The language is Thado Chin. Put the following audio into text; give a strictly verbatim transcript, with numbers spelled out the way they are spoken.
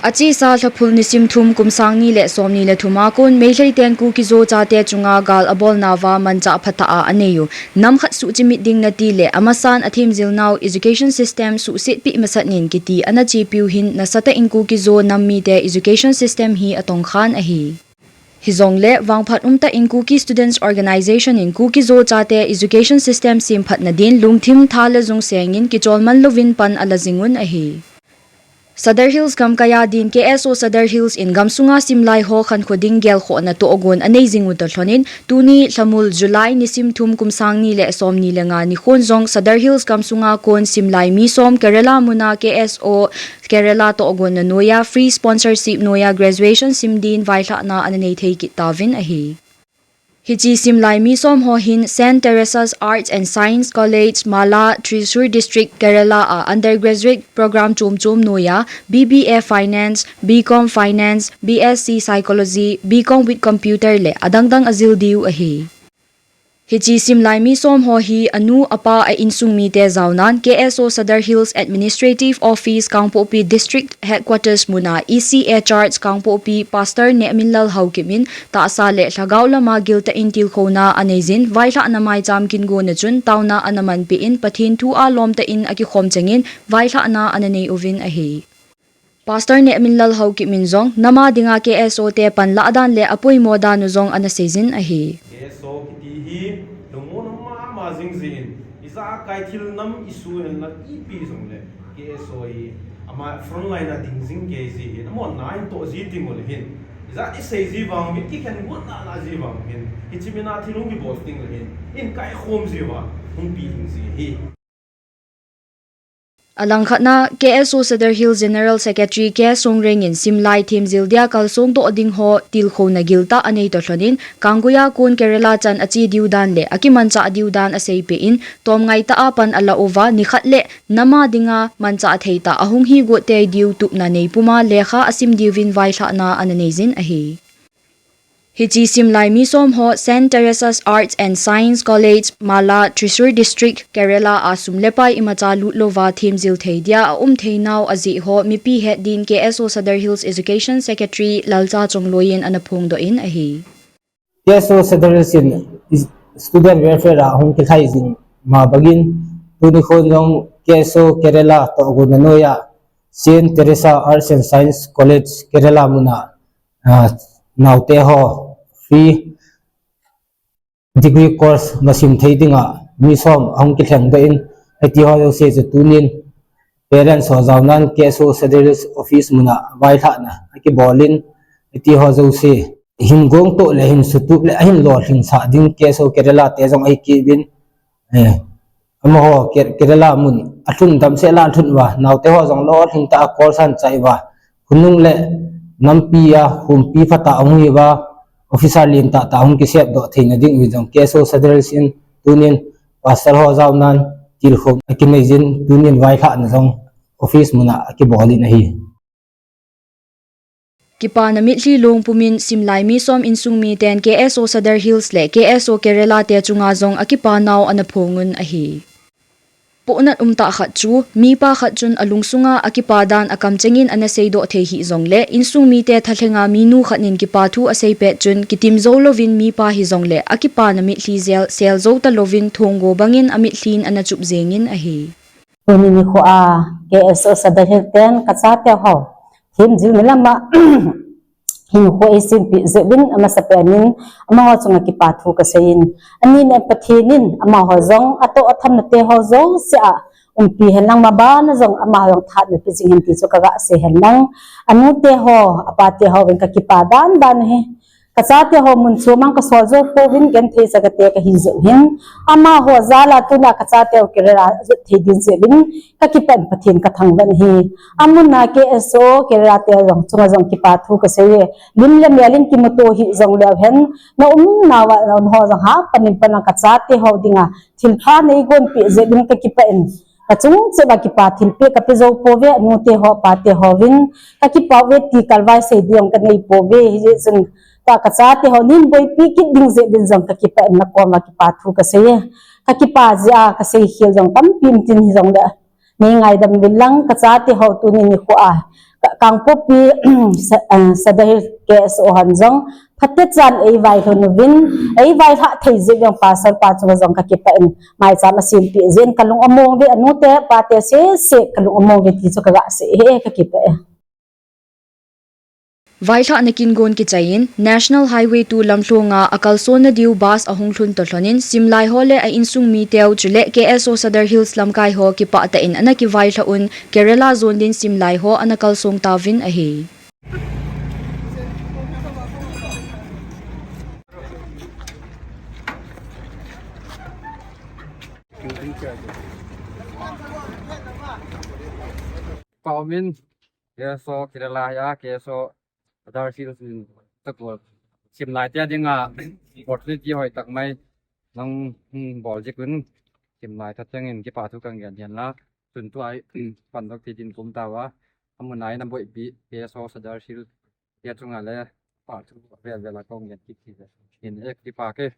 Achesa Lhaphul nisim thum kum sang ni le som ni le thum a kon Meitei ten Kuki-Zo chate chunga gal abolnauva manchah phatah a aneiyu nam khat suhchimit ding nati le amasan athemjilnau education system suhsetpeh masat in kiti ana chepiu hin nasatah in Kuki-Zo nam mite education system hi atongkhan ahi. Hijongle vangphat umtah in Kuki Students Organisation in Kuki-Zo chate education system semphatna din lungthim tha le jung sengin kicholman louvin pan ala jingun ahi. Sadar Hills gamkaiya din K S O Sadar Hills in gamsunga simlai ho khankho ding gelkhohna tohgon anei jingu toh lhonin tuni Lhamul July nisim thum kum sang ni le som ni le nga nikhon jong Sadar Hills gamsunga kon simlai mi som Kerala muna K S O Kerala tohgonna noiya free sponsorship noiya graduation sim din vailhahna ana nei thei kit tauvin ahi. Hiche simlai mi som ho hin Saint Teresa's Arts and Science College, Mala, Thrissur District, Kerala a undergraduate program chom chom noiya B B A Finance, B Com Finance, B S C Psychology, B Com with Computer le adang dang ajil diu ahi. Hiche simlai mi som ho hi anu apa a insung mite jaonan K S O Sadar Hills Administrative Office Kangpokpi District Headquarters muna E C A Church Kangpokpi Pastor Nehminlal Haokip in tahsa le lhagao lama giltah in tilkhouna anei jin vailhahna maicham kingona chun taona ana manpeh in Pathen thu a lomtah in akikhom chengin vailhahna ana nei uvin ahi. Pastor Nehminlal Haokip in jong nama dinga K S O te panlah dan le apoimo dan u jong ana seijin ahi. K S O kiti hi lungmon mama jing jin, ijat kai thil nam issue henlang ipi jongle K S O hi ama frontline a ding jing kei ji hin, amon na in toh ji ti mol hin, ijat isei ji vang, mi kikhen got na la ji vang hin, hiche mina thil hung kibol ding le hin, in kaikhom ji vang, hung pi ding ji hi. Alangkhatna, K S O Sadar Hills General Secretary K Songreng in simlai themjil dia kalsong doh ding ho tilkhouna giltah anei toh lhonin, Kanggui a kon Kerala chan ache diu dan le akimanchah diu dan aseipeh in, tomngai tah a pan ala uva, nikhat le nama dinga manchah thei tah ahung hi got tei diu tupna nei puma lekha asim diuvin vailhahna ana nei jin ahi. Hiche simlai mi som ho Saint Teresa's Arts and Science College, Mala, Thrissur District, Kerala a sum le pai imacha lut louva themjil thei dia aum theinau ajeh ho mipi het din K S O Sadar Hills Education Secretary Lalcha Chongloi in ana phongdoh in ahi. K S O Sadar Hills in is-, student welfare a hung kilhai jing ma bangin tuni khon jong K S O Kerala tohgonna noiya Saint Teresa Arts and Science College Kerala muna ah, naote ho free degree course nasim thei dinga mi som ahung kilhengdoh in, hiti ho jouse chu tunin parents ho jaonan K S O Sadar Hills office muna vailhahna akibol in, hiti ho jouse hin gongtoh le hin sutup le ahin lolhing sah ding K S O Kerala te jong ahi kit in, Eh, amaho Ke-, Kerala mun alhun damsel a alhun uva, naote ho jong lolhing tah a call san chai uva, khonung le nampi a humpi phatah a hung hi uva, officer lentah tah a hung kisepdoh theina ding uvin jong K S O Sadar Hills in tunin pastor ho jaonan tilkhouna akinei jin, tunin vailhahna jong office muna akibol in ahi. Kipana mitlhi long pumin simlai mi som insung miten K S O Sadar Hills le K S O Kerala te chunga jong akipanau ana phongun ahi. Pohnat umtah khat chu, mipa khat chun alungsunga akipa dan akamchengin ana seidoh thei hih jongle, insung mite thalhenga minu khat in kipa thu aseipet chun, kitim jou louvin mipa hijongle, akipana mitlhi jel, sel jou talouvin thonggo bangin amitlhin ana chup jengin ahi. Tuni nikho a K S O Sadar Hills ten kachate ho themjilna lama hinkho eisempi jeh uvin amasapen in amaho chunga kipa thu kaseiyin. Ani le Pathen in amaho jong atoh athamna te ho jouse a umpi henlang mabana jong amaho jong thahatna pe jing hen ti chu kaga sei henlang. Anute ho, apate ho uvin kakipa dan dan ahi. Kachate ho mun chom a kasol jou pouvin genthei sa kate kahi jeh hin. Amaho jal a tuna kachate ho career a jot thei din jeh uvin kakipah in Pathen kathangvah in ahi. Amun a K S O career a te jong chunga jong kipa thu kasei e. Lim le mel in kimuto hih jongleu hen. Na umnauva na um ho jong hapan in pan a kachate ho dinga thilpha neigonpeh jeh uvin kakipah in. Kachung cheh uva kipa thilpeh kape jou pouve, anute ho, apate ho uvin. Kakipa uve ti kalvai sei ding kanei pouve, hijeh chun tua kachate ho nin boipi kit ding jeh uvin jong kakipah in nakoma kipa thu kasei e. Kakipa jeh a kasei khel jong tampi um tin hijongle, neingaidam uvin lang kachate ho tuni nikho a Kangpokpi Sa- eh, Sadar Hills K S O hon jong phatechan eivailhun uvin, eivailhah thei jeh uvin pastor pa chunga jong kakipah in, maicham asempeh jeh in kalung among uve, anute pate sese kalung among uve ti chu kagasei e, kakipah e. Vailhahna kin gon kichai in National Highway two lamlhonga akalsonna diu bus ahung lhun toh lhon in simlai ho le a insung miteu chule K S O Sadar Hills lamkai ho kipah tah in ana kivailhah un, Kerala zone din simlai ho ana kalsong tauvin ahi. Paomin, K S O Kerala ya, K S O Sadar Hills in takol. Simlai te dinga opportunity hoi tak mai nang, hmm, bol jeh un simlai tha chang in kipa thu kangei hen la. Tun tua pan dok ti din kum tauva. Amun a ina boipi K S O Sadar Hills ya chunga le pa thu vel vel a kong gen kit kit in ek ti pa ke.